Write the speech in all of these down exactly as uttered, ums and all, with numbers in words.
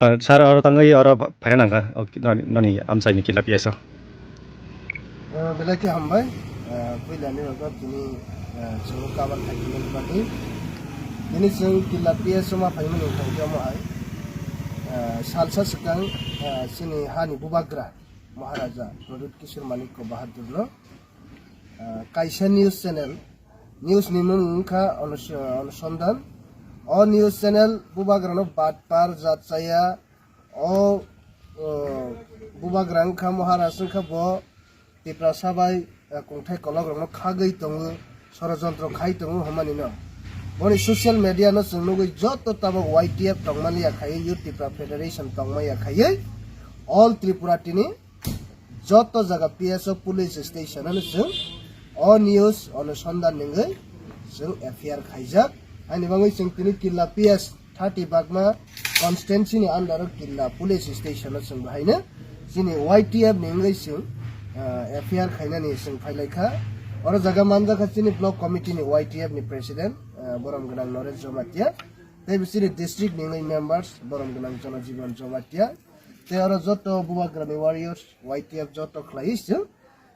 Ah, sir, oro tangwi oro phaina nangkha, o, noni, noni amchaini killa P S o. Ah, belai khe hambai. Ah, puila ni bagwi tini, ah, chwng kabar khaimani bagwi. Tini chwng killa P S o ma phaimani wngkha omo hai. Ah, salsa swkang, ah, chini hani bubagra Maharaja Pradyut Kishore Manikya Bahadur no, ah, kaisa news channel, news ni mung wngkha Anus-, Anusandhan. O news channel bubagrano batpar, jatchaya, o, o, bubagra wngkha, Maharaj wngkha, bo Tiprasa bai, eh, kongthai kolokrokno khagwi tongo, sorojontro khai tongo hwnmani no. Boni social media no chwng nugwi joto tabuk Y T F tongmani ya khaiwi, Youth Tipra Federation tongmani ya khaiwi, all Tripura tini joto jaga P S o police station ano chwng o news Anusandhan nungwi chwng F I R khaijak. Ani bagwi chwng tini killa P S thirty bagma constituency ni under o killa police station o chwng bahaino chini Y T F ni wngwi chwng, ah, F I R khainani chwng phailaikha. Oro jaga manjakha chini block committee ni Y T F ni president, ah, borom gwnang Noresh Jamatia. Tei chini district ni wngwi members borom gwnang Jonojiban Jamatia. Tei oro joto bubagrani warriors, Y T F joto khlaiwi chwng,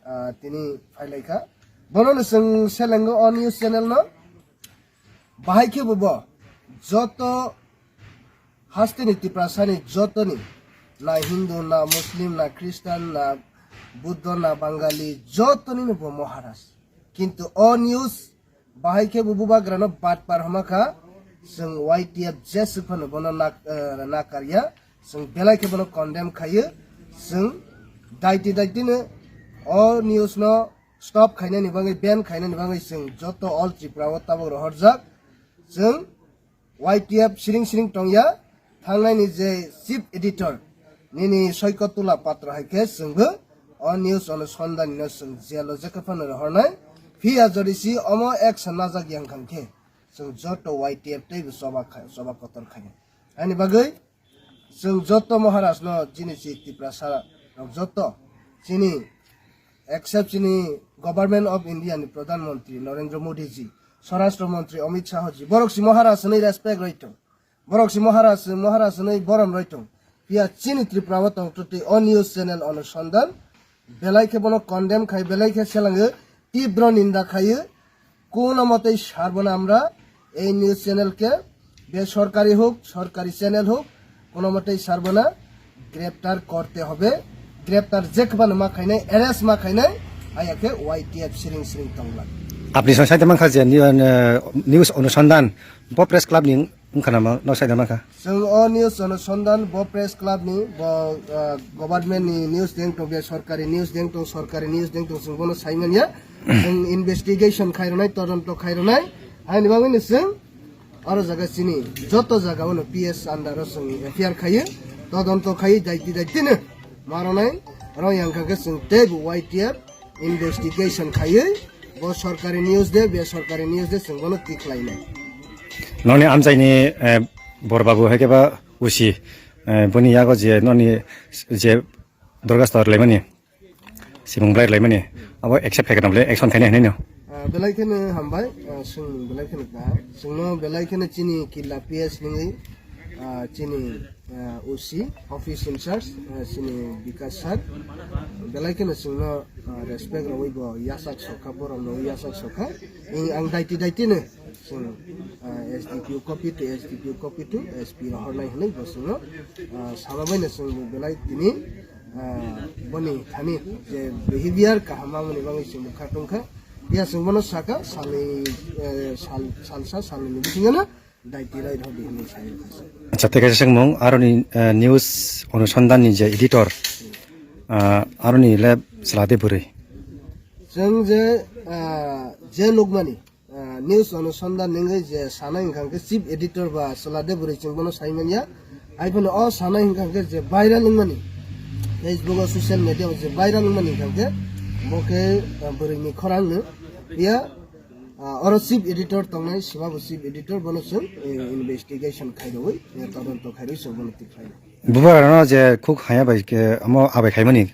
ah, tini phailaikha. Bonono chwng selengo o news channel no. Bahai khe bo bo joto hasteni Tiprasani jotoni, na Hindu, na Muslim, na Christian, na Buddha, na Bangali, jotoni no bo Maharaj. Kintu o news bahai khe bo bubagrano batpar homa kha, chwng Y T F jeswk phano bono nak-, eh, nakarya, chwng belai khe bono condemn khaio, chwng daiti daitino o news no stop khainani bagwi, ban khainani bagwi chwng joto all Tripura o tabuk rohorjak, chwng Y T F siring siring tongya, thangnaini je chief editor nini Soikotula Patra hai khe chwngbo o news Anusandhan no chwng jail o jekha phano rohornai. Phiya jodi si omo action najak yang khang khe chwng joto Y T F teibo choba khai, choba kotor khai. Ani bagwi chwng joto Maharaj no chini si Tiprasa rok joto chini except chini Government of India ni Pradhan Mantri Narendra Modi ji, Swarashtra Mantri Amit Shah ji, borok si Maharaj hwnwi respect roi tong. Borok si Maharaj, Maharaj hwnwi borom roi tong. Phiya chini Tripura o tong twtwi o news channel Anusandhan belai khe bono condemn khai, belai khe selango, tibro ninda khaio. Kuno motei sarbo na amra ei news channel ke, be sorkari hok, sorkari channel hok, kuno motei sarbo na, greptar korte hobe, greptar jekbano ma khainai, arrest ma khainai, aya khe Y T F siring siring tongla. Apni song saite mankha je ni-, eh, news Anusandhan bo press club ni wngkha nama no saite mankha. Chwng o news Anusandhan bo press club ni, bo, ah, government ni news deng tong, be sorkari news deng tong, sorkari news deng tong, chwng bono sai manya. Chwng investigation khai rwnai, todonto khai rwnai. Haini bagwi no chwng oro jaga chini joto jaga o no P S under o chwng F I R khaio, todonto khaio, daiti daiti no ma rwnai. Oro yang kha khe chwng teibo Y T F investigation khaiwi, bo sorkari news de, be sorkari news de, chwng bono tikhlainai. Noni amchaini, eh, bor babu hai khe ba usi, eh, boni yago je noni je dorgasto laimani, simung blai laimani, abo accept khai kana bole action khaina hinai no. Ah, belai kheno hambai, ah, chwng belai kheno ka, chwngno belai kheno chini killa P S nungwi, ah, chini ah, O C, office in charge, ah, chini Bikas sir, belai kheno chwngno, ah, respect rwui bo yasak sokha, borom rwui yasak sokha. Ing ang daiti daiti no chwng, ah, S D P O copy to S D P O copy to S P rohornai hinui bo chwngno, ah, sama bai no chwng belai tini, ah, boni thani je behavior kaham mamani bagwi chwng bwkha tongkha. Ya chwng bono saka salni, eh, sal, salsa salni bisingo no. Daiti rai rw di hinwi sai. Acha, tei kaisa swngmung, aroni, eh, news Anusandhan ni je editor, ah, aroni le chwla de bwrwi? Chwng je, ah, je nukmani, ah, news Anusandhan nungwi je sanai wngkha hwnkhe chief editor ba chwla de bwrwi chwng bono sai manya. Hai phano o sanai wngkha hwnkhe je viral wngmani, Facebook o social media o je viral wngmani wngkha hwnkhe bo khe, ah, bwrwi ni khorang no. Phiya Ah, oro chief editor tongnai, sima bo chief editor, bono chwng, eh, investigation khairwi, eh, todonto khairwi chwng bono tikhlai. Bubagrano je khuk haya bai khe omo abai khaimani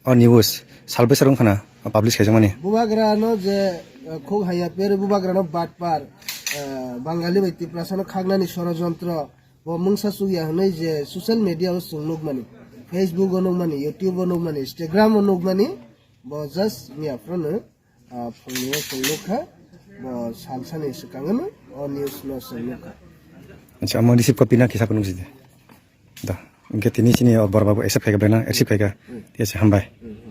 o news sal bwswk wngkhana publish khaijakmani. Bubagrano je, eh, khuk haya per bubagrano batpar, eh, Bangali bai Tiprasano khaknani sorojontro, Bo mungsa chukya hwnwi je social media o chwng nukmani, Facebook o nukmani, YouTube o nukmani, Instagram o nukmani, bo just miya phano, ah, phungni o chwng nukha, bo salsani swkang no o news no chwng nukha. Acha, omo receive copy na kisa phunuk sidi. Da, hwnkhe tini chini o borok babu accept khaika belai na, accept khaika. Hmm. Yes, hambai. Hmm.